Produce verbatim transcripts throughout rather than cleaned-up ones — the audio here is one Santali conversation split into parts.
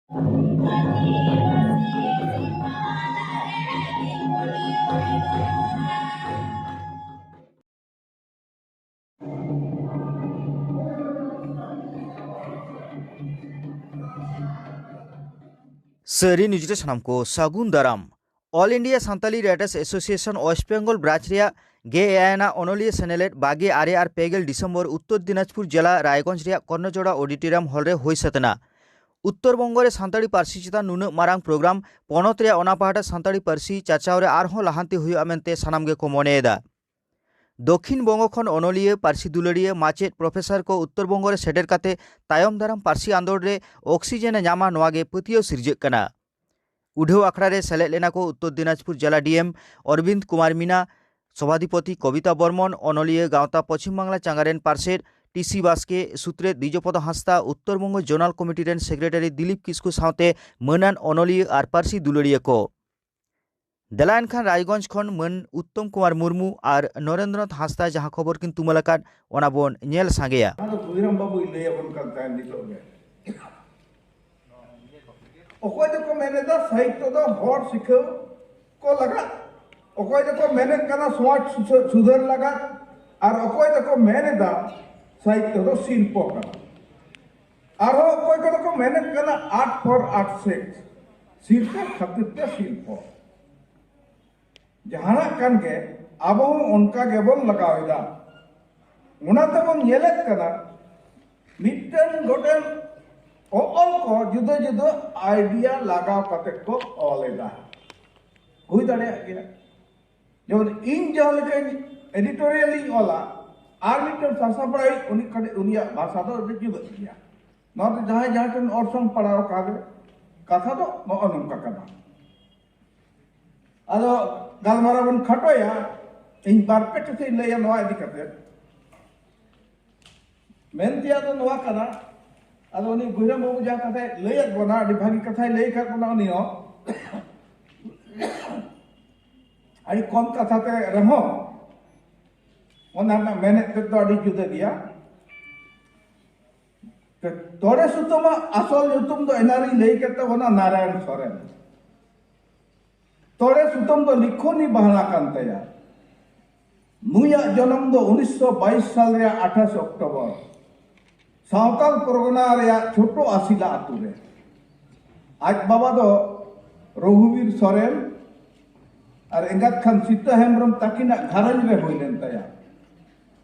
ᱥᱟᱹᱨᱤ ᱱᱤᱭᱩᱡᱽ ᱨᱮ ᱥᱟᱱᱟᱢ ᱠᱚ ᱥᱟᱹᱜᱩᱱ ᱫᱟᱨᱟᱢ᱾ All India Santali Writers Association West Bengal branch ᱨᱮᱭᱟᱜ ᱜᱮ ᱮᱭᱟᱭ ᱟᱱᱟᱜ ᱚᱱᱚᱞᱤᱭᱟᱹ ᱥᱮᱱᱮᱞᱮᱫ ᱵᱟᱜᱮ ᱟᱨᱮ ᱟᱨ ᱯᱮ ᱜᱮᱞ ᱰᱤᱥᱮᱢᱵᱚᱨ ᱩᱛᱛᱚᱨ ᱫᱤᱱᱟᱡᱽᱯᱩᱨ ᱡᱮᱞᱟ ᱨᱟᱭᱜᱚᱸᱡᱽ ᱨᱮᱭᱟᱜ ᱠᱚᱨᱱᱚᱡᱳᱲᱟ ᱚᱰᱤᱴᱳᱨᱤᱭᱟᱢ ᱦᱚᱞ ᱨᱮ ᱦᱩᱭ ᱥᱟᱹᱛ ᱮᱱᱟ᱾ ᱩᱛᱛᱚᱨ ᱵᱚᱝᱜᱚ ᱨᱮ ᱥᱟᱱᱛᱟᱲᱤ ᱯᱟᱹᱨᱥᱤ ᱪᱮᱛᱟᱱ ᱱᱩᱱᱟᱹᱜ ᱢᱟᱨᱟᱝ ᱯᱨᱳᱜᱨᱟᱢ ᱯᱚᱱᱚᱛ ᱨᱮᱭᱟᱜ ᱚᱱᱟ ᱯᱟᱦᱴᱟ ᱥᱟᱱᱛᱟᱲᱤ ᱯᱟᱹᱨᱥᱤ ᱪᱟᱨᱪᱟᱣ ᱨᱮ ᱟᱨᱦᱚᱸ ᱞᱟᱦᱟᱱᱛᱤ ᱦᱩᱭᱩᱜᱼᱟ ᱢᱮᱱᱛᱮ ᱥᱟᱱᱟᱢ ᱜᱮᱠᱚ ᱢᱚᱱᱮᱭᱮᱫᱟ᱾ ᱫᱚᱠᱷᱤᱱ ᱵᱚᱝᱜᱚ ᱠᱷᱚᱱ ᱚᱱᱚᱞᱤᱭᱟᱹ, ᱯᱟᱹᱨᱥᱤ ᱫᱩᱞᱟᱹᱲᱤᱭᱟᱹ, ᱢᱟᱪᱮᱫ, ᱯᱨᱚᱯᱷᱮᱥᱚᱨ ᱠᱚ ᱩᱛᱛᱚᱨ ᱵᱚᱝᱜᱚ ᱨᱮ ᱥᱮᱴᱮᱨ ᱠᱟᱛᱮ ᱛᱟᱭᱚᱢ ᱫᱟᱨᱟᱢ ᱯᱟᱹᱨᱥᱤ ᱟᱸᱫᱳᱲ ᱨᱮ ᱚᱠᱥᱤᱡᱮᱱ ᱮ ᱧᱟᱢᱟ, ᱱᱚᱣᱟ ᱜᱮ ᱯᱟᱹᱛᱭᱟᱹᱣ ᱥᱤᱨᱡᱟᱹᱜ ᱠᱟᱱᱟ᱾ ᱩᱰᱷᱟᱹᱣ ᱟᱠᱷᱲᱟ ᱨᱮ ᱥᱮᱞᱮᱫ ᱞᱮᱱᱟ ᱠᱚ ᱩᱛᱛᱚᱨ ᱫᱤᱱᱟᱡᱽᱯᱩᱨ ᱡᱮᱞᱟ ᱰᱤ ᱮᱢ ᱚᱨᱵᱤᱱᱫ ᱠᱩᱢᱟᱨ ᱢᱤᱱᱟ, ᱥᱚᱵᱷᱟᱫᱷᱤᱯᱚᱛᱤ ᱠᱚᱵᱤᱛᱟ ᱵᱚᱨᱢᱚᱱ, ᱚᱱᱚᱞᱤᱭᱟᱹ ᱜᱟᱶᱛᱟ ᱯᱚᱪᱷᱤᱢ ᱵᱟᱝᱞᱟ ᱪᱟᱸᱜᱟ ᱨᱮᱱ ᱯᱟᱨᱥᱮᱛ ᱴᱤ ᱥᱤ ᱵᱟᱥᱠᱮ, ᱥᱩᱛᱨᱮᱛ ᱫᱤᱡᱚᱯᱚᱫᱚ ᱦᱟᱸᱥᱫᱟ, ᱩᱛᱛᱚᱨ ᱵᱚᱝᱜᱚ ᱡᱳᱱᱟᱞ ᱠᱚᱢᱤᱴᱤ ᱨᱮᱱ ᱥᱮᱠᱨᱮᱴᱟᱨᱤ ᱫᱤᱞᱤᱯ ᱠᱤᱥᱠᱩ ᱥᱟᱶᱛᱮ ᱢᱟᱹᱱᱟᱱ ᱚᱱᱚᱞᱤᱭᱟᱹ ᱟᱨ ᱯᱟᱹᱨᱥᱤ ᱫᱩᱞᱟᱹᱲᱤᱭᱟᱹ ᱠᱚ᱾ ᱫᱮᱞᱟ ᱮᱱᱠᱷᱟᱱ ᱨᱟᱭᱜᱚᱸᱡᱽ ᱠᱷᱚᱱ ᱢᱟᱹᱱ ᱩᱛᱛᱚᱢ ᱠᱩᱢᱟᱨ ᱢᱩᱨᱢᱩ ᱟᱨ ᱱᱚᱨᱮᱱᱫᱨᱚᱱᱟᱛᱷ ᱦᱟᱸᱥᱫᱟ ᱡᱟᱦᱟᱸ ᱠᱷᱚᱵᱚᱨ ᱠᱤᱱ ᱛᱩᱢᱟᱹᱞ ᱟᱠᱟᱫ, ᱚᱱᱟ ᱵᱚᱱ ᱧᱮᱞ ᱥᱟᱸᱜᱮᱭᱟ᱾ ᱟᱫᱚ ᱠᱷᱩᱫᱤᱨᱟᱢ ᱵᱟᱵᱩᱭ ᱞᱟᱹᱭ ᱟᱵᱚᱱ ᱠᱟᱱ ᱛᱟᱦᱮᱸᱫ ᱱᱤᱛᱚᱜ ᱜᱮ᱾ ᱚᱠᱚᱭ ᱫᱚᱠᱚ ᱢᱮᱱ ᱮᱫᱟ ᱥᱟᱦᱤᱛᱛᱚ ᱫᱚ ᱦᱚᱲ ᱥᱤᱠᱷᱟᱹᱣ ᱠᱚ ᱞᱟᱜᱟᱫ, ᱚᱠᱚᱭ ᱫᱚᱠᱚ ᱢᱮᱱᱮᱫ ᱠᱟᱱᱟ ᱥᱚᱢᱟᱡᱽ ᱥᱩᱥᱟᱹ-, ᱥᱩᱫᱷᱟᱹᱨ ᱞᱟᱜᱟᱫ, ᱟᱨ ᱚᱠᱚᱭ ᱫᱚᱠᱚ ᱢᱮᱱ ᱮᱫᱟ ᱥᱟᱦᱤᱛᱛᱚ ᱫᱚ ᱥᱤᱞᱯᱚ ᱠᱟᱱᱟ᱾ ᱟᱨᱦᱚᱸ ᱚᱠᱚᱭ ᱠᱚᱫᱚ ᱠᱚ ᱢᱮᱱᱮᱫ ᱠᱟᱱᱟ art for art's sake, ᱥᱤᱞᱯᱚ ᱠᱷᱟᱹᱛᱤᱨ ᱛᱮ ᱥᱤᱞᱯᱚ᱾ ᱡᱟᱦᱟᱱᱟᱜ ᱠᱟᱱ ᱜᱮ ᱟᱵᱚ ᱦᱚᱸ ᱚᱱᱠᱟ ᱜᱮᱵᱚᱱ ᱞᱟᱜᱟᱣ ᱮᱫᱟ᱾ ᱚᱱᱟ ᱛᱮᱵᱚᱱ ᱧᱮᱞᱮᱫ ᱠᱟᱱᱟ ᱢᱤᱫᱴᱮᱱ ᱜᱚᱴᱮᱱ ᱚᱞ ᱠᱚ ᱡᱩᱫᱟᱹ ᱡᱩᱫᱟᱹ idea ᱞᱟᱜᱟᱣ ᱠᱟᱛᱮ ᱠᱚ ᱚᱞ ᱮᱫᱟ᱾ ᱦᱩᱭ ᱫᱟᱲᱮᱭᱟᱜ ᱜᱮᱭᱟ᱾ ᱡᱮᱢᱚᱱ ᱤᱧ ᱡᱟᱦᱟᱸ ᱞᱮᱠᱟᱧ editorial ᱤᱧ ᱚᱞᱟ, ᱟᱨ ᱢᱤᱫᱴᱮᱱ ᱥᱟᱥᱟᱯᱲᱟᱣᱤᱡ ᱩᱱᱤ ᱠᱟᱹᱴᱤᱡ ᱩᱱᱤᱭᱟᱜ ᱵᱷᱟᱥᱟ ᱫᱚ ᱟᱹᱰᱤ ᱡᱩᱫᱟᱹᱜ ᱜᱮᱭᱟ᱾ ᱱᱚᱣᱟ ᱫᱚ ᱡᱟᱦᱟᱸᱭ ᱡᱟᱦᱟᱸ ᱴᱷᱮᱱ ᱚᱨᱥᱚᱝ ᱯᱟᱲᱟᱣ ᱠᱟᱫᱮ ᱠᱟᱛᱷᱟ ᱫᱚ ᱱᱚᱜᱼᱚ ᱱᱚᱝᱠᱟ ᱠᱟᱱᱟ᱾ ᱟᱫᱚ ᱜᱟᱞᱢᱟᱨᱟᱣ ᱵᱚᱱ ᱠᱷᱟᱴᱚᱭᱟ, ᱤᱧ ᱵᱟᱨ ᱯᱮ ᱠᱟᱛᱷᱟᱧ ᱞᱟᱹᱭᱟ ᱱᱚᱣᱟ ᱤᱫᱤ ᱠᱟᱛᱮ᱾ ᱢᱮᱱ ᱛᱮᱭᱟᱜ ᱫᱚ ᱱᱚᱣᱟ ᱠᱟᱱᱟ, ᱟᱫᱚ ᱩᱱᱤ ᱜᱩᱦᱨᱟᱢ ᱵᱟᱹᱵᱩ ᱡᱟᱦᱟᱸ ᱠᱟᱛᱷᱟᱭ ᱞᱟᱹᱭᱟᱫ ᱵᱚᱱᱟ, ᱟᱹᱰᱤ ᱵᱷᱟᱹᱜᱤ ᱠᱟᱛᱷᱟᱭ ᱞᱟᱹᱭ ᱟᱠᱟᱫ ᱵᱚᱱᱟ ᱩᱱᱤ ᱦᱚᱸ᱾ ᱟᱹᱰᱤ ᱠᱚᱢ ᱠᱟᱛᱷᱟ ᱛᱮ ᱨᱮᱦᱚᱸ ᱚᱱᱟ ᱨᱮᱱᱟᱜ ᱢᱮᱱᱮᱫ ᱛᱮᱫ ᱫᱚ ᱟᱹᱰᱤ ᱡᱩᱫᱟᱹ ᱜᱮᱭᱟ᱾ ᱛᱚᱲᱮ ᱥᱩᱛᱟᱹᱢᱟᱜ ᱟᱥᱚᱞ ᱧᱩᱛᱩᱢ ᱫᱚ ᱮᱱᱟᱝ ᱨᱤᱧ ᱞᱟᱹᱭ ᱠᱮᱫ ᱛᱟᱵᱚᱱᱟ, ᱱᱟᱨᱟᱭᱚᱱ ᱥᱚᱨᱮᱱ᱾ ᱛᱚᱲᱮ ᱥᱩᱛᱟᱹᱢ ᱫᱚ ᱞᱤᱠᱷᱚᱱᱤ ᱵᱟᱦᱱᱟ ᱠᱟᱱ ᱛᱟᱭᱟ᱾ ᱱᱩᱭᱟᱜ ᱡᱚᱱᱚᱢ ᱫᱚ ᱩᱱᱤᱥᱥᱚ ᱵᱟᱭᱤᱥ ᱥᱟᱞ ᱨᱮᱭᱟᱜ ᱟᱴᱷᱟᱥ ᱚᱠᱴᱳᱵᱚᱨ, ᱥᱟᱶᱛᱟᱞ ᱯᱚᱨᱜᱚᱱᱟ ᱨᱮᱭᱟᱜ ᱪᱷᱳᱴᱳ ᱟᱥᱤᱞᱟ ᱟᱛᱳ ᱨᱮ᱾ ᱟᱡ ᱵᱟᱵᱟ ᱫᱚ ᱨᱚᱜᱷᱩᱵᱤᱨ ᱥᱚᱨᱮᱱ ᱟᱨ ᱮᱸᱜᱟᱛ ᱠᱷᱟᱱ ᱥᱤᱛᱟᱹ ᱦᱮᱢᱵᱨᱚᱢ ᱛᱟᱹᱠᱤᱱᱟᱜ ᱜᱷᱟᱨᱚᱸᱡᱽ ᱨᱮ ᱦᱩᱭ ᱞᱮᱱ ᱛᱟᱭᱟ᱾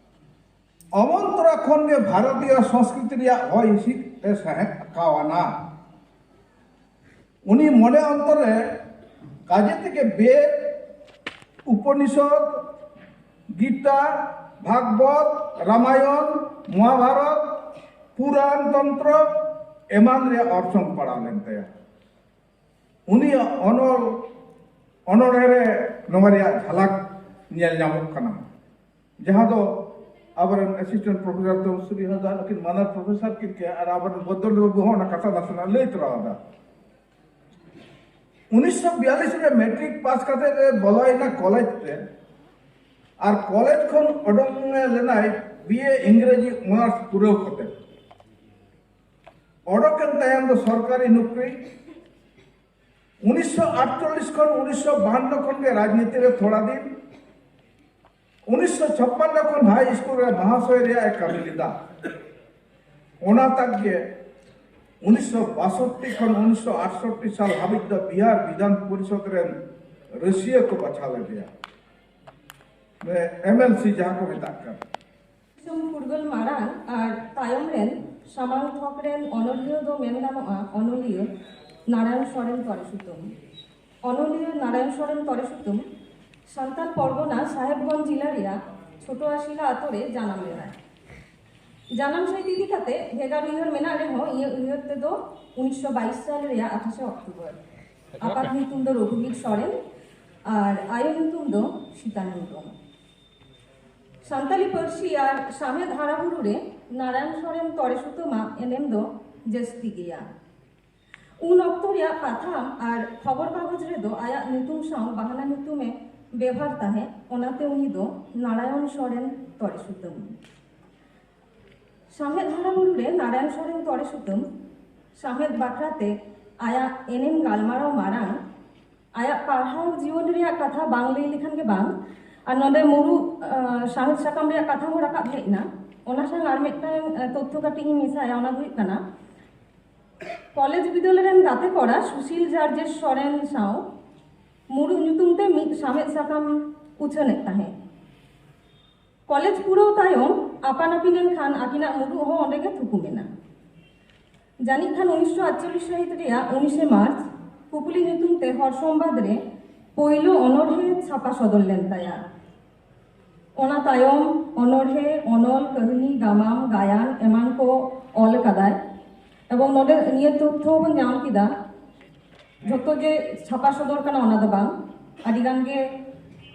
ᱚᱢᱚᱱ ᱛᱚᱨᱟ ᱠᱷᱚᱱ ᱜᱮ ᱵᱷᱟᱨᱚᱛᱤᱭᱚ ᱥᱚᱝᱥᱠᱨᱤᱛᱤ ᱨᱮᱭᱟᱜ ᱦᱚᱭ ᱦᱤᱸᱥᱤᱫ ᱮ ᱥᱟᱦᱮᱫ ᱟᱠᱟᱣᱟᱱᱟ᱾ ᱩᱱᱤ ᱢᱚᱱᱮ ᱚᱱᱛᱚᱨ ᱨᱮ ᱠᱟᱡᱮ ᱛᱮᱜᱮ ᱵᱮᱫ, ᱩᱯᱚᱱᱤᱥᱚᱫ, ᱜᱤᱛᱟ, ᱵᱷᱟᱜᱽᱵᱚᱛ, ᱨᱟᱢᱟᱭᱚᱱ, ᱢᱚᱦᱟᱵᱷᱟᱨᱚᱛ, ᱯᱩᱨᱟᱱ ᱛᱚᱱᱛᱨᱚ ᱮᱢᱟᱱ ᱨᱮᱭᱟᱜ ᱚᱨᱥᱚᱝ ᱯᱟᱲᱟᱣ ᱞᱮᱱ ᱛᱟᱭᱟ᱾ ᱩᱱᱤᱭᱟᱜ ᱚᱱᱚᱞ, ᱚᱱᱚᱬᱦᱮ ᱨᱮ ᱱᱚᱣᱟ ᱨᱮᱭᱟᱜ ᱡᱷᱟᱞᱟᱠ ᱧᱮᱞ ᱧᱟᱢᱚᱜ ᱠᱟᱱᱟ, ᱡᱟᱦᱟᱸ ᱫᱚ ᱟᱵᱚᱨᱮᱱ ᱮᱥᱤᱥᱴᱮᱱᱴ ᱯᱨᱚᱯᱷᱮᱥᱚᱨ ᱛᱚᱢᱥᱨᱤ ᱦᱟᱸᱥᱫᱟ ᱱᱩᱠᱤᱱ ᱢᱟᱱᱟᱨ ᱯᱨᱚᱯᱷᱮᱥᱚᱨ ᱠᱤᱱ ᱠᱮᱭᱟ ᱟᱨ ᱟᱵᱚᱨᱮᱱ ᱵᱚᱫᱚᱞ ᱵᱟᱹᱵᱩ ᱦᱚᱸ ᱚᱱᱟ ᱠᱟᱛᱷᱟ ᱱᱟᱥᱮᱱᱟᱜ ᱞᱟᱹᱭ ᱛᱚᱨᱟ ᱟᱫᱟ᱾ ᱩᱱᱤᱥᱥᱚ ᱵᱤᱭᱟᱞᱞᱤᱥ ᱨᱮ ᱢᱮᱴᱨᱤᱠ ᱯᱟᱥ ᱠᱟᱛᱮ ᱮ ᱵᱚᱞᱚᱭᱮᱱᱟ ᱠᱚᱞᱮᱡᱽ ᱨᱮ, ᱟᱨ ᱠᱚᱞᱮᱡᱽ ᱠᱷᱚᱱ ᱚᱰᱚᱝ ᱞᱮᱱᱟᱭ ᱵᱤ ᱮ ᱤᱝᱨᱮᱡᱤ ᱚᱱᱟᱨᱥ ᱯᱩᱨᱟᱹᱣ ᱠᱟᱛᱮ᱾ ᱚᱰᱚᱠ ᱮᱱ ᱛᱟᱭᱚᱢ ᱫᱚ ᱥᱚᱨᱠᱟᱨᱤ ᱱᱚᱠᱨᱤ᱾ ᱩᱱᱤᱥᱥᱚ ᱟᱴᱪᱚᱞᱞᱤᱥ ᱠᱷᱚᱱ ᱩᱱᱤᱥᱥᱚ ᱵᱟᱦᱟᱱᱱᱚ ᱠᱷᱚᱱ ᱜᱮ ᱨᱟᱡᱽᱱᱤᱛᱤ ᱨᱮ ᱛᱷᱚᱲᱟ ᱫᱤᱱ, ᱩᱱᱤᱥᱥᱚ ᱪᱷᱟᱯᱯᱟᱱᱱᱚ ᱠᱷᱚᱱ ᱦᱟᱭ ᱥᱠᱩᱞ ᱨᱮ ᱢᱟᱦᱟᱥᱚᱭ ᱨᱮᱭᱟᱜ ᱮ ᱠᱟᱹᱢᱤ ᱞᱮᱫᱟ᱾ ᱚᱱᱟ ᱛᱟᱠ ᱜᱮ ᱩᱱᱤᱥᱥᱚ ᱵᱟᱥᱚᱴᱴᱤ ᱠᱷᱚᱱ ᱩᱱᱤᱥᱥᱚ ᱟᱴᱥᱚᱴᱴᱤ ᱥᱟᱞ ᱦᱟᱹᱵᱤᱡ ᱫᱚ ᱵᱤᱦᱟᱨ ᱵᱤᱫᱷᱟᱱ ᱯᱚᱨᱤᱥᱚᱫ ᱨᱮᱱ ᱨᱟᱹᱥᱤᱭᱟᱹ ᱠᱚ ᱵᱟᱪᱷᱟᱣ ᱞᱮᱫᱮᱭᱟ, ᱮᱢ ᱮᱞ ᱥᱤ ᱡᱟᱦᱟᱸ ᱠᱚ ᱢᱮᱛᱟᱜ ᱠᱟᱱ᱾ ᱫᱤᱥᱚᱢ ᱯᱷᱩᱨᱜᱟᱹᱞ ᱢᱟᱲᱟᱝ ᱟᱨ ᱛᱟᱭᱚᱢ ᱨᱮᱱ ᱥᱟᱢᱟᱝ ᱛᱷᱚᱠ ᱨᱮᱱ ᱚᱱᱚᱞᱤᱭᱟᱹ ᱫᱚ ᱢᱮᱱ ᱜᱟᱱᱚᱜᱼᱟ ᱚᱱᱚᱞᱤᱭᱟᱹ ᱱᱟᱨᱟᱭᱚᱱ ᱥᱚᱨᱮᱱ ᱛᱚᱨᱮ ᱥᱩᱛᱟᱹᱢ᱾ ᱚᱱᱚᱞᱤᱭᱟᱹ ᱱᱟᱨᱟᱭᱚᱱ ᱥᱚᱨᱮᱱ ᱛᱚᱨᱮ ᱥᱩᱛᱟᱹᱢ ᱥᱟᱱᱛᱟᱲ ᱯᱚᱨᱜᱚᱱᱟ ᱥᱟᱦᱮᱵᱽᱜᱚᱸᱡᱽ ᱡᱤᱞᱟ ᱨᱮᱭᱟᱜ ᱪᱷᱳᱴᱳ ᱟᱥᱤᱞᱟ ᱟᱛᱳ ᱨᱮ ᱡᱟᱱᱟᱢ ᱞᱮᱱᱟᱭ᱾ ᱡᱟᱱᱟᱢ ᱥᱟᱹᱦᱤᱛ ᱤᱫᱤ ᱠᱟᱛᱮ ᱵᱷᱮᱜᱟᱨ ᱩᱭᱦᱟᱹᱨ ᱢᱮᱱᱟᱜ ᱨᱮᱦᱚᱸ, ᱤᱧᱟᱹᱜ ᱩᱭᱦᱟᱹᱨ ᱛᱮᱫᱚ ᱩᱱᱤᱥᱥᱚ ᱵᱟᱭᱤᱥ ᱥᱟᱞ ᱨᱮᱭᱟᱜ ᱟᱴᱷᱟᱥᱮ ᱚᱠᱴᱳᱵᱚᱨ᱾ ᱟᱯᱟᱛ ᱧᱩᱛᱩᱢ ᱫᱚ ᱨᱚᱜᱷᱩᱵᱤᱨ ᱥᱚᱨᱮᱱ ᱟᱨ ᱟᱭᱳ ᱧᱩᱛᱩᱢ ᱫᱚ ᱥᱤᱛᱟ ᱦᱮᱢᱵᱨᱚᱢ᱾ ᱥᱟᱱᱛᱟᱞᱤ ᱯᱟᱹᱨᱥᱤ ᱟᱨ ᱥᱟᱶᱦᱮᱫ ᱦᱟᱨᱟᱵᱩᱨᱩ ᱨᱮ ᱱᱟᱨᱟᱭᱚᱱ ᱥᱚᱨᱮᱱ ᱛᱚᱨᱮ ᱥᱩᱛᱟᱹᱢᱟᱜ ᱮᱱᱮᱢ ᱫᱚ ᱡᱟᱹᱥᱛᱤ ᱜᱮᱭᱟ᱾ ᱩᱱ ᱚᱠᱛᱚ ᱨᱮᱭᱟᱜ ᱯᱟᱛᱷᱟᱢ ᱟᱨ ᱠᱷᱚᱵᱚᱨ ᱠᱟᱜᱚᱡᱽ ᱨᱮᱫᱚ ᱟᱭᱟᱜ ᱧᱩᱛᱩᱢ ᱥᱟᱶ ᱵᱟᱦᱱᱟ ᱧᱩᱛᱩᱢ ᱮ ᱵᱮᱵᱷᱟᱨ ᱛᱟᱦᱮᱸᱫ, ᱚᱱᱟᱛᱮ ᱩᱱᱤ ᱫᱚ ᱱᱟᱨᱟᱭᱚᱱ ᱥᱚᱨᱮᱱ ᱛᱚᱨᱮ ᱥᱩᱛᱟᱹᱢ᱾ ᱥᱟᱶᱦᱮᱫ ᱦᱟᱨᱟ ᱵᱩᱨᱩ ᱨᱮ ᱱᱟᱨᱟᱭᱚᱱ ᱥᱚᱨᱮᱱ ᱛᱚᱲᱮ ᱥᱩᱛᱟᱹᱢ ᱥᱟᱶᱦᱮᱫ ᱵᱟᱠᱷᱨᱟ ᱛᱮ ᱟᱭᱟᱜ ᱮᱱᱮᱢ ᱜᱟᱞᱢᱟᱨᱟᱣ ᱢᱟᱲᱟᱝ ᱟᱭᱟᱜ ᱯᱟᱲᱦᱟᱣ ᱡᱤᱭᱚᱱ ᱨᱮᱭᱟᱜ ᱠᱟᱛᱷᱟ ᱵᱟᱝ ᱞᱟᱹᱭ ᱞᱮᱠᱷᱟᱱ ᱜᱮ ᱵᱟᱝ᱾ ᱟᱨ ᱱᱚᱰᱮ ᱢᱩᱨᱩᱫ ᱥᱟᱶᱦᱮᱫ ᱥᱟᱠᱟᱢ ᱨᱮᱭᱟᱜ ᱠᱟᱛᱷᱟ ᱦᱚᱸ ᱨᱟᱠᱟᱵ ᱦᱮᱡ ᱮᱱᱟ᱾ ᱚᱱᱟ ᱥᱟᱶ ᱟᱨ ᱢᱤᱫᱴᱟᱝ ᱛᱚᱛᱛᱷᱚ ᱠᱟᱹᱴᱤᱡ ᱤᱧ ᱢᱮᱥᱟᱭᱟ, ᱚᱱᱟ ᱫᱚ ᱦᱩᱭᱩᱜ ᱠᱟᱱᱟ ᱠᱚᱞᱮᱡᱽ ᱵᱤᱫᱟᱹᱞ ᱨᱮᱱ ᱜᱟᱛᱮ ᱠᱚᱲᱟ ᱥᱩᱥᱤᱞ ᱡᱟᱨᱡᱮᱥ ᱥᱚᱨᱮᱱ ᱥᱟᱶ ᱢᱩᱨᱩᱫ ᱧᱩᱛᱩᱢ ᱛᱮ ᱢᱤᱫ ᱥᱟᱶᱦᱮᱫ ᱥᱟᱠᱟᱢ ᱩᱪᱷᱟᱹᱱᱮᱫ ᱛᱟᱦᱮᱸᱫ᱾ ᱠᱚᱞᱮᱡᱽ ᱯᱩᱨᱟᱹᱣ ᱛᱟᱭᱚᱢ ᱟᱯᱟᱱ ᱟᱹᱯᱤᱱ ᱮᱱ ᱠᱷᱟᱱ ᱟᱹᱠᱤᱱᱟᱜ ᱢᱩᱨᱩᱫ ᱦᱚᱸ ᱚᱸᱰᱮ ᱜᱮ ᱛᱷᱩᱠᱩᱢ ᱮᱱᱟ᱾ ᱡᱟᱹᱱᱤᱡ ᱠᱷᱟᱱ ᱩᱱᱤᱥᱥᱚ ᱟᱴᱪᱚᱞᱞᱤᱥ ᱥᱟᱹᱦᱤᱛ ᱨᱮᱭᱟᱜ ᱩᱱᱤᱥᱮ ᱢᱟᱨᱪ ᱠᱩᱠᱞᱤ ᱧᱩᱛᱩᱢ ᱛᱮ ᱦᱚᱲ ᱥᱚᱢᱵᱟᱫ ᱨᱮ ᱯᱳᱭᱞᱳ ᱚᱱᱚᱬᱦᱮ ᱪᱷᱟᱯᱟ ᱥᱚᱫᱚᱨ ᱞᱮᱱ ᱛᱟᱭᱟ᱾ ᱚᱱᱟ ᱛᱟᱭᱚᱢ ᱚᱱᱚᱬᱦᱮ, ᱚᱱᱚᱞ, ᱠᱟᱹᱦᱱᱤ, ᱜᱟᱢᱟᱢ, ᱜᱟᱭᱟᱱ ᱮᱢᱟᱱ ᱠᱚ ᱚᱞ ᱟᱠᱟᱫᱟᱭ᱾ ᱮᱵᱚᱝ ᱱᱚᱰᱮ ᱱᱤᱭᱟᱹ ᱛᱚᱛᱛᱷᱚ ᱵᱚᱱ ᱧᱟᱢ ᱠᱮᱫᱟ, ᱡᱷᱚᱛᱚ ᱡᱮ ᱪᱷᱟᱯᱟ ᱥᱚᱫᱚᱨ ᱠᱟᱱᱟ ᱚᱱᱟ ᱫᱚ ᱵᱟᱝ, ᱟᱹᱰᱤ ᱜᱟᱱ ᱜᱮ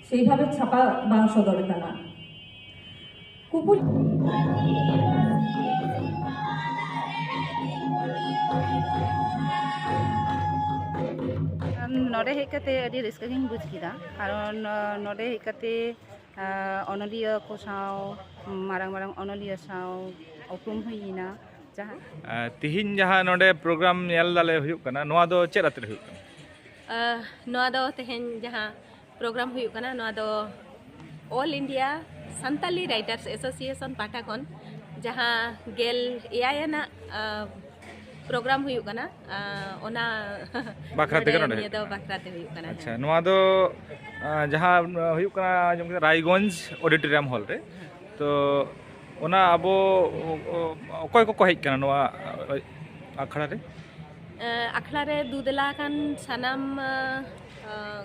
ᱥᱮᱭᱵᱷᱟᱵᱮ ᱪᱷᱟᱯᱟ ᱵᱟᱝ ᱥᱚᱫᱚᱨ ᱠᱟᱱᱟ᱾ ᱠᱩᱯᱩᱞ ᱱᱚᱰᱮ ᱦᱮᱡ ᱠᱟᱛᱮ ᱟᱹᱰᱤ ᱨᱟᱹᱥᱠᱟᱹ ᱜᱤᱧ ᱵᱩᱡᱽ ᱠᱮᱫᱟ, ᱠᱟᱨᱚᱱ ᱱᱚᱰᱮ ᱦᱮᱡ ᱠᱟᱛᱮ ᱚᱱᱚᱞᱤᱭᱟᱹ ᱠᱚ ᱥᱟᱶ, ᱢᱟᱨᱟᱝ ᱢᱟᱨᱟᱝ ᱚᱱᱚᱞᱤᱭᱟᱹ ᱥᱟᱶ ᱩᱯᱨᱩᱢ ᱦᱩᱭ ᱮᱱᱟ᱾ ᱡᱟᱦᱟᱸ ᱛᱤᱦᱤᱧ ᱡᱟᱦᱟᱸ ᱱᱚᱰᱮ ᱯᱨᱳᱜᱨᱟᱢ ᱧᱮᱞ ᱫᱟᱞᱮ ᱦᱩᱭᱩᱜ ᱠᱟᱱᱟ, ᱱᱚᱣᱟ ᱫᱚ ᱪᱮᱫ ᱟᱛᱮ ᱦᱩᱭᱩᱜ ᱠᱟᱱᱟ? ᱱᱚᱣᱟ ᱫᱚ ᱛᱮᱦᱮᱧ ᱡᱟᱦᱟᱸ ᱯᱨᱳᱜᱨᱟᱢ ᱦᱩᱭᱩᱜ ᱠᱟᱱᱟ, ᱱᱚᱣᱟ ᱫᱚ All India Santali Writers Association ᱯᱟᱦᱴᱟ ᱠᱷᱚᱱ ᱡᱟᱦᱟᱸ ᱜᱮᱞ ᱮᱭᱟᱭ ᱟᱱᱟᱜ ᱯᱨᱳᱜᱨᱟᱢ ᱦᱩᱭᱩᱜ ᱠᱟᱱᱟ, ᱚᱱᱟ ᱵᱟᱠᱷᱨᱟ ᱛᱮᱜᱮ ᱱᱚᱰᱮ ᱱᱤᱭᱟᱹ ᱫᱚ ᱵᱟᱠᱷᱨᱟ ᱛᱮ ᱦᱩᱭᱩᱜ ᱠᱟᱱᱟ᱾ ᱟᱪᱪᱷᱟ, ᱱᱚᱣᱟ ᱫᱚ ᱡᱟᱦᱟᱸ ᱦᱩᱭᱩᱜ ᱠᱟᱱᱟ ᱨᱟᱭᱜᱚᱸᱡᱽ ᱚᱰᱤᱴᱳᱨᱤᱭᱟᱢ ᱦᱚᱞ ᱨᱮ, ᱛᱚ ᱚᱱᱟ ᱟᱵᱚ ᱚᱠᱚᱭ ᱠᱚᱠᱚ ᱦᱮᱡ ᱠᱟᱱᱟ ᱱᱚᱣᱟ ᱟᱠᱷᱲᱟ ᱨᱮ? ᱟᱠᱷᱲᱟ ᱨᱮ ᱫᱩ ᱫᱮᱞᱟ ᱟᱠᱟᱱ ᱥᱟᱱᱟᱢ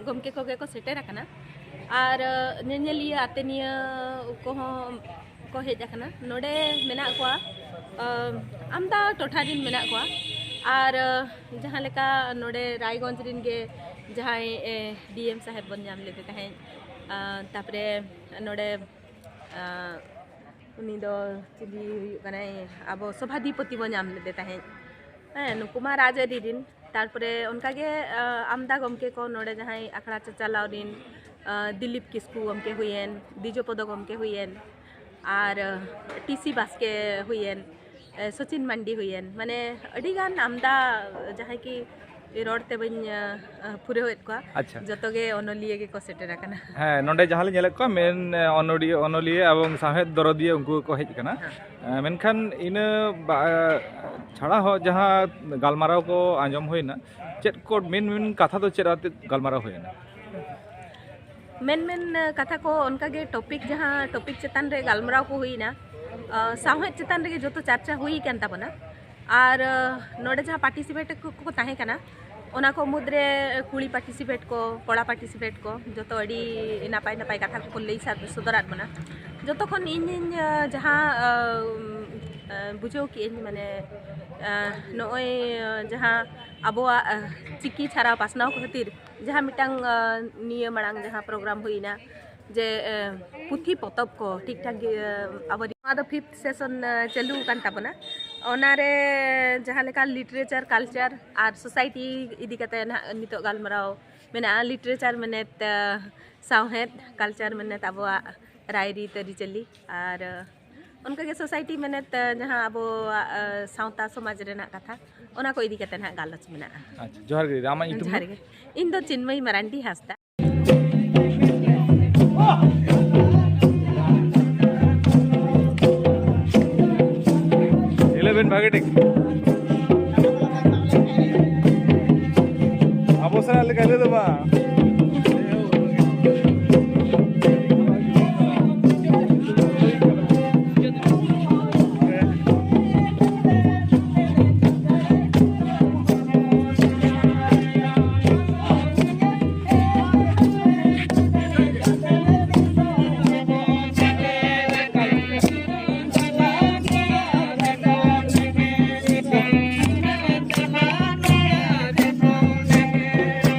ᱜᱚᱢᱠᱮ ᱠᱚᱜᱮ ᱠᱚ ᱥᱮᱴᱮᱨ ᱟᱠᱟᱱᱟ ᱟᱨ ᱧᱮᱧᱮᱞᱤᱭᱟᱹ ᱟᱛᱮᱱᱤᱭᱟᱹ ᱠᱚᱦᱚᱸ ᱠᱚ ᱦᱮᱡ ᱟᱠᱟᱱᱟ᱾ ᱱᱚᱰᱮ ᱢᱮᱱᱟᱜ ᱠᱚᱣᱟ ᱟᱢᱫᱟ ᱴᱚᱴᱷᱟ ᱨᱮᱱ ᱢᱮᱱᱟᱜ ᱠᱚᱣᱟ ᱟᱨ ᱡᱟᱦᱟᱸ ᱞᱮᱠᱟ ᱱᱚᱰᱮ ᱨᱟᱭᱜᱚᱸᱡᱽ ᱨᱮᱱ ᱜᱮ ᱡᱟᱦᱟᱸᱭ ᱰᱤ ᱮᱢ ᱥᱟᱦᱮᱵᱽ ᱵᱚᱱ ᱧᱟᱢ ᱞᱮᱫᱮ ᱛᱟᱦᱮᱸᱫ, ᱛᱟᱨᱯᱚᱨᱮ ᱱᱚᱰᱮ ᱩᱱᱤ ᱫᱚ ᱪᱤᱞᱤ ᱦᱩᱭᱩᱜ ᱠᱟᱱᱟᱭ, ᱟᱵᱚ ᱥᱚᱵᱷᱟᱫᱷᱤᱯᱚᱛᱤ ᱵᱚᱱ ᱧᱟᱢ ᱞᱮᱫᱮ ᱛᱟᱦᱮᱸᱫ᱾ ᱦᱮᱸ, ᱱᱩᱠᱩ ᱢᱟ ᱨᱟᱡᱽᱟᱹᱨᱤ ᱨᱮᱱ᱾ ᱛᱟᱨᱯᱚᱨᱮ ᱚᱱᱠᱟᱜᱮ ᱟᱢᱫᱟ ᱜᱚᱢᱠᱮ ᱠᱚ ᱱᱚᱰᱮ ᱡᱟᱦᱟᱸᱭ ᱟᱠᱷᱲᱟ ᱪᱟᱪᱟᱞᱟᱣ ᱨᱮᱱ ᱫᱤᱞᱤᱯ ᱠᱤᱥᱠᱩ ᱜᱚᱢᱠᱮ ᱦᱩᱭᱮᱱ, ᱫᱤᱡᱚᱯᱚᱫᱚ ᱜᱚᱢᱠᱮ ᱦᱩᱭᱮᱱ, ᱟᱨ ᱴᱤ ᱥᱤ ᱵᱟᱥᱠᱮ ᱦᱩᱭᱮᱱ, ᱥᱚᱪᱤᱱ ᱢᱟᱱᱰᱤ ᱦᱩᱭᱮᱱ, ᱢᱟᱱᱮ ᱟᱹᱰᱤᱜᱟᱱ ᱟᱢᱫᱟ ᱡᱟᱦᱟᱸᱭ ᱠᱤ ᱨᱚᱲ ᱛᱮ ᱵᱟᱹᱧ ᱯᱩᱨᱟᱹᱣᱮᱫ ᱠᱚᱣᱟ᱾ ᱟᱪᱪᱷᱟ᱾ ᱡᱚᱛᱚ ᱜᱮ ᱚᱱᱚᱞᱤᱭᱟᱹ ᱜᱮᱠᱚ ᱥᱮᱴᱮᱨ ᱟᱠᱟᱱᱟ᱾ ᱦᱮᱸ, ᱱᱚᱰᱮ ᱡᱟᱦᱟᱸ ᱞᱮ ᱧᱮᱞᱮᱫ ᱠᱚᱣᱟ, ᱢᱮᱱ ᱚᱱᱚᱞᱤᱭᱟᱹ, ᱚᱱᱚᱞᱤᱭᱟᱹ ᱮᱵᱚᱝ ᱥᱟᱶᱦᱮᱫ ᱫᱚᱨᱚᱫᱤᱭᱟᱹ, ᱩᱱᱠᱩ ᱜᱮᱠᱚ ᱦᱮᱡ ᱟᱠᱟᱱᱟ᱾ ᱦᱮᱸ᱾ ᱢᱮᱱᱠᱷᱟᱱ ᱤᱱᱟᱹ ᱵᱟ-, ᱪᱷᱟᱲᱟ ᱦᱚᱸ ᱡᱟᱦᱟᱸ ᱜᱟᱞᱢᱟᱨᱟᱣ ᱠᱚ ᱟᱸᱡᱚᱢ ᱦᱩᱭᱱᱟ, ᱪᱮᱫ ᱠᱚ ᱢᱮᱱ ᱢᱮᱱ ᱠᱟᱛᱷᱟ ᱫᱚ ᱪᱮᱫ ᱟᱛᱮ ᱜᱟᱞᱢᱟᱨᱟᱣ ᱦᱩᱭᱱᱟ? ᱢᱮᱱ ᱢᱮᱱ ᱠᱟᱛᱷᱟ ᱠᱚ ᱚᱱᱠᱟᱜᱮ, ᱴᱚᱯᱤᱠ, ᱡᱟᱦᱟᱸ ᱴᱚᱯᱤᱠ ᱪᱮᱛᱟᱱ ᱨᱮ ᱜᱟᱞᱢᱟᱨᱟᱣ ᱠᱚ ᱦᱩᱭᱱᱟ, ᱥᱟᱶᱦᱮᱫ ᱪᱮᱛᱟᱱ ᱨᱮᱜᱮ ᱡᱚᱛᱚ ᱪᱟᱨᱪᱟ ᱦᱩᱭ ᱟᱠᱟᱱ ᱛᱟᱵᱚᱱᱟ᱾ ᱟᱨ ᱱᱚᱰᱮ ᱡᱟᱦᱟᱸ ᱯᱟᱨᱴᱤᱥᱤᱯᱮᱴ ᱠᱚ ᱛᱟᱦᱮᱸ ᱠᱟᱱᱟ, ᱚᱱᱟ ᱠᱚ ᱢᱩᱫᱽᱨᱮ ᱠᱩᱲᱤ ᱯᱟᱨᱴᱤᱥᱤᱯᱮᱴ ᱠᱚ, ᱠᱚᱲᱟ ᱯᱟᱨᱴᱤᱥᱤᱯᱮᱴ ᱠᱚ, ᱡᱚᱛᱚ ᱟᱹᱰᱤ ᱱᱟᱯᱟᱭ ᱱᱟᱯᱟᱭ ᱠᱟᱛᱷᱟ ᱠᱚᱠᱚ ᱞᱟᱹᱭ ᱥᱟᱫ-, ᱥᱚᱫᱚᱨᱟᱫ ᱵᱚᱱᱟ᱾ ᱡᱚᱛᱚ ᱠᱷᱚᱱ ᱤᱧᱤᱧ ᱡᱟᱦᱟᱸ ᱵᱩᱡᱷᱟᱹᱣ ᱠᱮᱜᱼᱟᱹᱧ, ᱢᱟᱱᱮ ᱱᱚᱜᱼᱚᱭ ᱡᱟᱦᱟᱸ ᱟᱵᱚᱣᱟᱜ ᱪᱤᱠᱤ ᱪᱷᱟᱨᱟᱣ ᱯᱟᱥᱱᱟᱣ ᱠᱷᱟᱹᱛᱤᱨ ᱡᱟᱦᱟᱸ ᱢᱤᱫᱴᱟᱝ ᱱᱤᱭᱟᱹ ᱢᱟᱲᱟᱝ ᱡᱟᱦᱟᱸ ᱯᱨᱳᱜᱨᱟᱢ ᱦᱩᱭᱱᱟ, ᱡᱮ ᱯᱩᱛᱷᱤ ᱯᱚᱛᱚᱵ ᱠᱚ ᱴᱷᱤᱠ ᱴᱷᱟᱠ ᱜᱮ ᱟᱵᱚ ᱱᱚᱣᱟ ᱫᱚ ᱯᱷᱤᱯᱛᱷ ᱥᱮᱥᱚᱱ ᱪᱟᱹᱞᱩ ᱟᱠᱟᱱ ᱛᱟᱵᱚᱱᱟ᱾ ᱚᱱᱟᱨᱮ ᱡᱟᱦᱟᱸ ᱞᱮᱠᱟ ᱞᱤᱴᱟᱨᱮᱪᱟᱨ, ᱠᱟᱞᱪᱟᱨ ᱟᱨ ᱥᱳᱥᱟᱭᱴᱤ ᱤᱫᱤ ᱠᱟᱛᱮ ᱱᱟᱦᱟᱜ ᱱᱤᱛᱚᱜ ᱜᱟᱞᱢᱟᱨᱟᱣ ᱢᱮᱱᱟᱜᱼᱟ᱾ ᱞᱤᱴᱟᱨᱮᱪᱟᱨ ᱢᱮᱱᱮᱫ ᱥᱟᱶᱦᱮᱫ, ᱠᱟᱞᱪᱟᱨ ᱢᱮᱱᱮᱫ ᱟᱵᱚᱣᱟᱜ ᱨᱟᱭᱨᱤᱛ ᱟᱹᱨᱤᱪᱟᱹᱞᱤ, ᱟᱨ ᱚᱱᱠᱟᱜᱮ ᱥᱳᱥᱟᱭᱴᱤ ᱢᱮᱱᱮᱫ ᱡᱟᱦᱟᱸ ᱟᱵᱚᱣᱟᱜ ᱥᱟᱶᱛᱟ ᱥᱚᱢᱟᱡᱽ ᱨᱮᱱᱟᱜ ᱠᱟᱛᱷᱟ, ᱚᱱᱟ ᱠᱚ ᱤᱫᱤ ᱠᱟᱛᱮ ᱱᱟᱦᱟᱜ ᱜᱟᱞᱚᱪ ᱢᱮᱱᱟᱜᱼᱟ᱾ ᱟᱪᱪᱷᱟ, ᱡᱚᱦᱟᱨ ᱜᱮ᱾ ᱟᱢᱟᱜ ᱧᱩᱛᱩᱢ ᱫᱚ? ᱡᱚᱦᱟᱨ ᱜᱮ᱾ ᱤᱧ ᱫᱚ ᱪᱤᱱᱢᱚᱭ ᱢᱟᱨᱟᱱᱰᱤ ᱦᱟᱸᱥᱫᱟ᱾ ᱧᱮᱞᱮ ᱵᱮᱱ ᱵᱷᱟᱜᱮ ᱴᱷᱤᱠ᱾ ᱟᱵᱚ ᱥᱮᱱᱟᱜ ᱞᱮᱠᱟ ᱞᱟᱹᱭ ᱫᱚ ᱵᱟᱝ᱾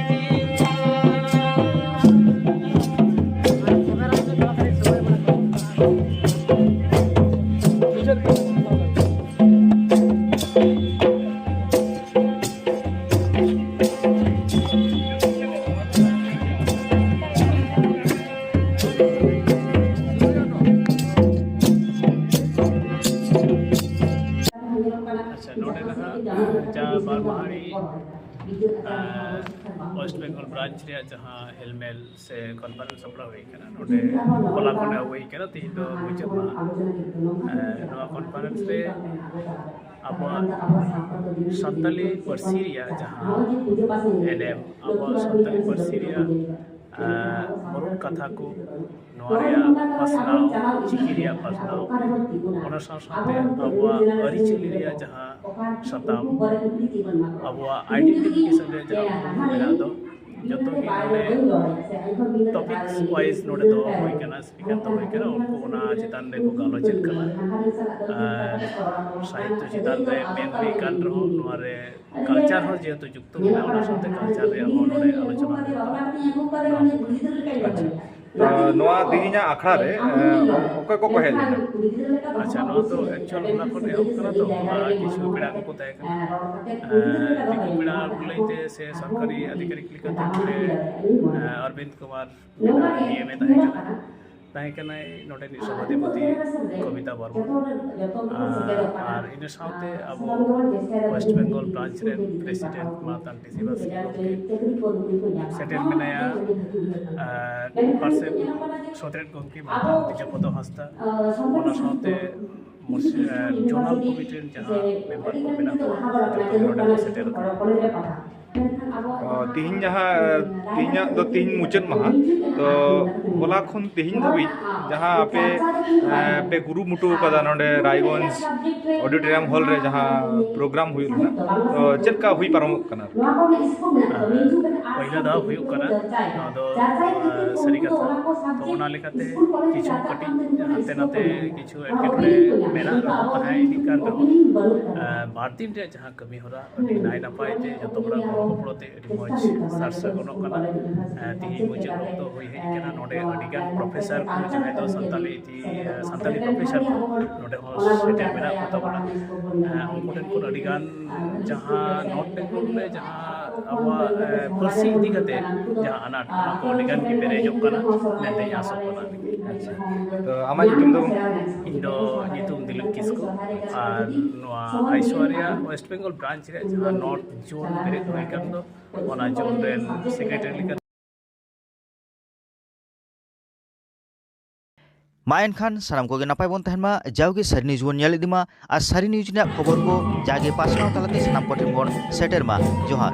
ᱟᱨ ᱳᱭᱮᱥᱴ ᱵᱮᱝᱜᱚᱞ ᱵᱨᱟᱧᱪ ᱨᱮᱭᱟᱜ ᱡᱟᱦᱟᱸ ᱦᱮᱞᱢᱮᱞ ᱥᱮ ᱠᱚᱱᱯᱷᱟᱨᱮᱱᱥ ᱥᱟᱯᱲᱟᱣ ᱦᱩᱭ ᱠᱟᱱᱟ, ᱱᱚᱰᱮ ᱦᱚᱞᱟ ᱠᱷᱚᱱ ᱮᱦᱚᱵ ᱦᱩᱭ ᱠᱟᱱᱟ, ᱛᱮᱦᱮᱧ ᱫᱚ ᱢᱩᱪᱟᱹᱫ ᱢᱟᱦᱟ᱾ ᱟᱨ ᱱᱚᱣᱟ ᱠᱚᱱᱯᱷᱟᱨᱮᱱᱥ ᱨᱮ ᱟᱵᱚᱣᱟᱜ ᱥᱟᱱᱛᱟᱞᱤ ᱯᱟᱹᱨᱥᱤ ᱨᱮᱭᱟᱜ ᱡᱟᱦᱟᱸ ᱮᱱᱮᱢ, ᱟᱵᱚᱣᱟᱜ ᱥᱟᱱᱛᱟᱞᱤ ᱯᱟᱹᱨᱥᱤ ᱨᱮᱭᱟᱜ ᱟᱨ ᱢᱩᱬᱩᱫ ᱠᱟᱛᱷᱟ ᱠᱚ, ᱱᱚᱣᱟ ᱨᱮᱭᱟᱜ ᱯᱟᱥᱱᱟᱣ, ᱪᱤᱠᱤ ᱨᱮᱭᱟᱜ ᱯᱟᱥᱱᱟᱣ, ᱚᱱᱟ ᱥᱟᱶ ᱥᱟᱶᱛᱮ ᱟᱵᱚᱣᱟᱜ ᱟᱹᱨᱤᱪᱟᱹᱞᱤ ᱨᱮᱭᱟᱜ ᱡᱟᱦᱟᱸ ᱥᱟᱛᱟᱢ, ᱟᱵᱚᱣᱟᱜ ᱟᱭᱰᱮᱱᱴᱤᱯᱷᱤᱠᱮᱥᱚᱱ ᱨᱮᱭᱟᱜ ᱡᱟᱦᱟᱸ ᱢᱮᱱᱟᱜ ᱫᱚ, ᱡᱚᱛᱚ ᱜᱮ ᱱᱚᱰᱮ ᱴᱚᱯᱤᱠᱥ ᱣᱟᱭᱤᱡ ᱱᱚᱰᱮ ᱫᱚᱦᱚ ᱦᱩᱭ ᱠᱟᱱᱟ, ᱥᱯᱤᱠᱟᱨ ᱫᱚᱦᱚ ᱦᱩᱭ ᱠᱟᱱᱟ, ᱩᱱᱠᱩ ᱚᱱᱟ ᱪᱮᱛᱟᱱ ᱨᱮᱠᱚ ᱜᱟᱞᱚᱪᱮᱫ ᱠᱟᱱᱟ᱾ ᱟᱨ ᱥᱟᱦᱤᱛᱛᱚ ᱪᱮᱛᱟᱱ ᱨᱮ ᱢᱮᱱ ᱦᱩᱭ ᱠᱟᱱ ᱨᱮᱦᱚᱸ, ᱱᱚᱣᱟ ᱨᱮ ᱠᱟᱞᱪᱟᱨ ᱦᱚᱸ ᱡᱮᱦᱮᱛᱩ ᱡᱩᱠᱛᱚ ᱢᱮᱱᱟᱜᱼᱟ, ᱚᱱᱟ ᱥᱟᱶᱛᱮ ᱠᱟᱞᱪᱟᱨ ᱨᱮᱭᱟᱜ ᱦᱚᱸ ᱱᱚᱰᱮ ᱟᱞᱳᱪᱚᱱᱟ ᱦᱩᱭᱩᱜ ᱠᱟᱱᱟ᱾ ᱟᱪᱪᱷᱟ᱾ ᱛᱚ, ᱱᱚᱣᱟ ᱛᱮᱦᱮᱧᱟᱜ ᱟᱠᱷᱲᱟ ᱨᱮ, ᱮ, ᱚᱠᱚᱭ ᱠᱚᱠᱚ ᱦᱮᱡ ᱞᱮᱱᱟ? ᱟᱪᱪᱷᱟ, ᱱᱚᱣᱟ ᱫᱚ ᱮᱠᱪᱩᱭᱟᱞ ᱦᱚᱞᱟ ᱠᱷᱚᱱ ᱮᱦᱚᱵ ᱠᱟᱱᱟ, ᱛᱚ ᱦᱚᱞᱟ ᱠᱤᱪᱷᱩ ᱯᱮᱲᱟ ᱠᱚᱠᱚ ᱛᱟᱦᱮᱸ ᱠᱟᱱᱟ᱾ ᱮ, ᱫᱤᱠᱩ ᱯᱮᱲᱟ ᱞᱟᱹᱭᱛᱮ ᱥᱮ ᱥᱚᱨᱠᱟᱨᱤ ᱟᱫᱷᱤᱠᱟᱨᱤᱠ ᱞᱮᱠᱟᱛᱮ ᱱᱚᱰᱮ, ᱮ, ᱚᱨᱵᱤᱱᱫ ᱠᱩᱢᱟᱨ ᱰᱤ ᱮᱢ ᱮ ᱛᱟᱦᱮᱸ ᱠᱟᱱᱟ᱾ ᱛᱟᱦᱮᱸ ᱠᱟᱱᱟᱭ ᱱᱚᱰᱮᱱᱤᱡ ᱥᱚᱵᱷᱟᱯᱚᱛᱤ ᱠᱚᱵᱤᱛᱟ ᱵᱚᱨᱢᱚᱱ᱾ ᱟᱨ, ᱟᱨ ᱤᱱᱟᱹ ᱥᱟᱶᱛᱮ ᱟᱵᱚ ᱳᱭᱮᱥᱴ ᱵᱮᱝᱜᱚᱞ ᱵᱨᱟᱧᱪ ᱨᱮᱱ ᱯᱨᱮᱥᱤᱰᱮᱱᱴ ᱢᱟᱛᱟᱱ ᱴᱤᱥᱤ ᱵᱟᱥᱠᱮ ᱜᱚᱢᱠᱮ ᱥᱮᱴᱮᱨ ᱢᱮᱱᱟᱭᱟ᱾ ᱟᱨ ᱯᱟᱨᱥᱮᱞ ᱥᱚᱛᱨᱮᱛ ᱜᱚᱢᱠᱮ ᱢᱟᱛᱟᱱ ᱵᱤᱡᱚᱯᱚᱫᱚ ᱦᱟᱸᱥᱫᱟ, ᱚᱱᱟ ᱥᱟᱶᱛᱮ ᱢᱩᱨᱥᱤ-, ᱟᱨ ᱡᱳᱱᱟᱞ ᱠᱚᱢᱤᱴᱤ ᱨᱮᱱ ᱡᱟᱦᱟᱸ ᱢᱮᱢᱵᱟᱨ ᱠᱚ ᱢᱮᱱᱟᱜ ᱠᱚᱣᱟ, ᱡᱚᱛᱚ ᱜᱮ ᱱᱚᱰᱮ ᱠᱚ ᱥᱮᱴᱮᱨ ᱟᱠᱟᱱᱟ᱾ ᱚ, ᱛᱤᱦᱤᱧ ᱡᱟᱦᱟᱸ, ᱛᱤᱦᱤᱧᱟᱜ ᱫᱚ ᱛᱤᱦᱤᱧ ᱢᱩᱪᱟᱹᱫ ᱢᱟᱦᱟ, ᱛᱚ ᱦᱚᱞᱟ ᱠᱷᱚᱱ ᱛᱤᱦᱤᱧ ᱫᱷᱟᱹᱵᱤᱡ ᱡᱟᱦᱟᱸ ᱟᱯᱮ, ᱮ, ᱯᱮ ᱠᱩᱨᱩᱢᱩᱴᱩ ᱟᱠᱟᱫᱟ ᱱᱚᱰᱮ ᱨᱟᱭᱜᱚᱸᱡᱽ ᱚᱰᱤᱴᱳᱨᱤᱭᱟᱢ ᱦᱚᱞ ᱨᱮ ᱡᱟᱦᱟᱸ ᱯᱨᱳᱜᱨᱟᱢ ᱦᱩᱭᱩᱜ ᱨᱮᱱᱟᱜ, ᱛᱚ ᱪᱮᱫ ᱞᱮᱠᱟ ᱦᱩᱭ ᱯᱟᱨᱚᱢᱚᱜ ᱠᱟᱱᱟ? ᱯᱳᱭᱞᱳ ᱫᱷᱟᱣ ᱦᱩᱭᱩᱜ ᱠᱟᱱᱟ ᱱᱚᱣᱟ ᱫᱚ, ᱮ, ᱥᱟᱹᱨᱤ ᱠᱟᱛᱷᱟ᱾ ᱛᱚ ᱚᱱᱟ ᱞᱮᱠᱟᱛᱮ ᱠᱤᱪᱷᱩ ᱠᱟᱹᱴᱤᱡ ᱦᱟᱱᱛᱮ ᱱᱟᱛᱮ ᱠᱤᱪᱷᱩ ᱮᱴᱠᱮᱴᱚᱬᱮ ᱢᱮᱱᱟᱜ ᱨᱮᱦᱚᱸ, ᱛᱟᱦᱮᱸ ᱤᱫᱤᱜ ᱠᱟᱱ ᱨᱮᱦᱚᱸ, ᱮ, ᱵᱟᱨ ᱫᱤᱱ ᱨᱮᱭᱟᱜ ᱡᱟᱦᱟᱸ ᱠᱟᱹᱢᱤ ᱦᱚᱨᱟ ᱟᱹᱰᱤ ᱱᱟᱭ ᱱᱟᱯᱟᱭ ᱛᱮ ᱡᱚᱛᱚ ᱦᱚᱲᱟᱜ ᱜᱚᱲᱚ ᱜᱚᱯᱚᱲᱚ ᱛᱮ ᱟᱹᱰᱤ ᱢᱚᱡᱽ ᱥᱟᱨ ᱥᱟᱹᱜᱩᱱᱚᱜ ᱠᱟᱱᱟ᱾ ᱮ, ᱛᱤᱦᱤᱧ ᱢᱩᱪᱟᱹᱫ ᱚᱠᱛᱚ ᱦᱩᱭ ᱦᱮᱡ ᱠᱟᱱᱟ᱾ ᱱᱚᱰᱮ ᱟᱹᱰᱤ ᱜᱟᱱ ᱯᱨᱚᱯᱷᱮᱥᱟᱨ ᱠᱚ, ᱡᱟᱦᱟᱸᱭ ᱫᱚ ᱥᱟᱱᱛᱟᱞᱤ ᱛᱤ-, ᱮ, ᱥᱟᱱᱛᱟᱞᱤ ᱯᱨᱚᱯᱷᱮᱥᱟᱨ ᱠᱚ ᱱᱚᱰᱮ ᱦᱚᱸ ᱥᱮᱴᱮᱨ ᱢᱮᱱᱟᱜ ᱠᱚ ᱛᱟᱵᱚᱱᱟ᱾ ᱮ, ᱩᱱᱠᱩ ᱴᱷᱮᱱ ᱠᱷᱚᱱ ᱟᱹᱰᱤ ᱜᱟᱱ ᱡᱟᱦᱟᱸ ᱱᱚᱨᱛᱷ ᱵᱮᱝᱜᱚᱞ ᱨᱮ ᱡᱟᱦᱟᱸ ᱟᱵᱚᱣᱟᱜ, ᱮ, ᱯᱟᱹᱨᱥᱤ ᱤᱫᱤ ᱠᱟᱛᱮ ᱡᱟᱦᱟᱸ ᱟᱱᱟᱴ, ᱚᱱᱟ ᱠᱚ ᱟᱹᱰᱤ ᱜᱟᱱ ᱜᱮ ᱯᱮᱨᱮᱡᱚᱜ ᱠᱟᱱᱟ ᱢᱮᱱᱛᱮᱧ ᱟᱥᱚᱜ ᱠᱟᱱᱟ ᱟᱨᱠᱤ᱾ ᱟᱪᱪᱷᱟ᱾ ᱛᱚ ᱟᱢᱟᱜ ᱧᱩᱛᱩᱢ ᱫᱚ? ᱤᱧ ᱫᱚ ᱧᱩᱛᱩᱢ ᱫᱤᱞᱤᱯ ᱠᱤᱥᱠᱩ ᱟᱨ ᱱᱚᱣᱟ ᱟᱭᱥᱳᱣᱟᱨᱭᱟ ᱳᱭᱮᱥᱴ ᱵᱮᱝᱜᱚᱞ ᱵᱨᱟᱧᱪ ᱨᱮᱭᱟᱜ ᱡᱟᱦᱟᱸ ᱱᱚᱨᱛᱷ ᱡᱳᱱ ᱵᱮᱨᱮᱫ ᱦᱩᱭ ᱟᱠᱟᱱ ᱫᱚ, ᱚᱱᱟ ᱡᱳᱱ ᱨᱮᱱ ᱥᱮᱠᱨᱮᱴᱟᱨᱤ ᱞᱮᱠᱟᱛᱮ᱾ ᱢᱟ ᱮᱱᱠᱷᱟᱱ ᱥᱟᱱᱟᱢ ᱠᱚᱜᱮ ᱱᱟᱯᱟᱭ ᱵᱚᱱ ᱛᱟᱦᱮᱱ ᱢᱟ, ᱡᱟᱣᱜᱮ ᱥᱟᱹᱨᱤ ᱱᱤᱭᱩᱡᱽ ᱵᱚᱱ ᱧᱮᱞ ᱤᱫᱤ ᱢᱟ ᱟᱨ ᱥᱟᱹᱨᱤ ᱱᱤᱭᱩᱡᱽ ᱨᱮᱱᱟᱜ ᱠᱷᱚᱵᱚᱨ ᱠᱚ ᱡᱟᱜᱮ ᱯᱟᱥᱱᱟᱣ ᱛᱟᱞᱟᱛᱮ ᱥᱟᱱᱟᱢ ᱠᱚᱴᱷᱮᱱ ᱵᱚᱱ ᱥᱮᱴᱮᱨ ᱢᱟ᱾ ᱡᱚᱦᱟᱨ᱾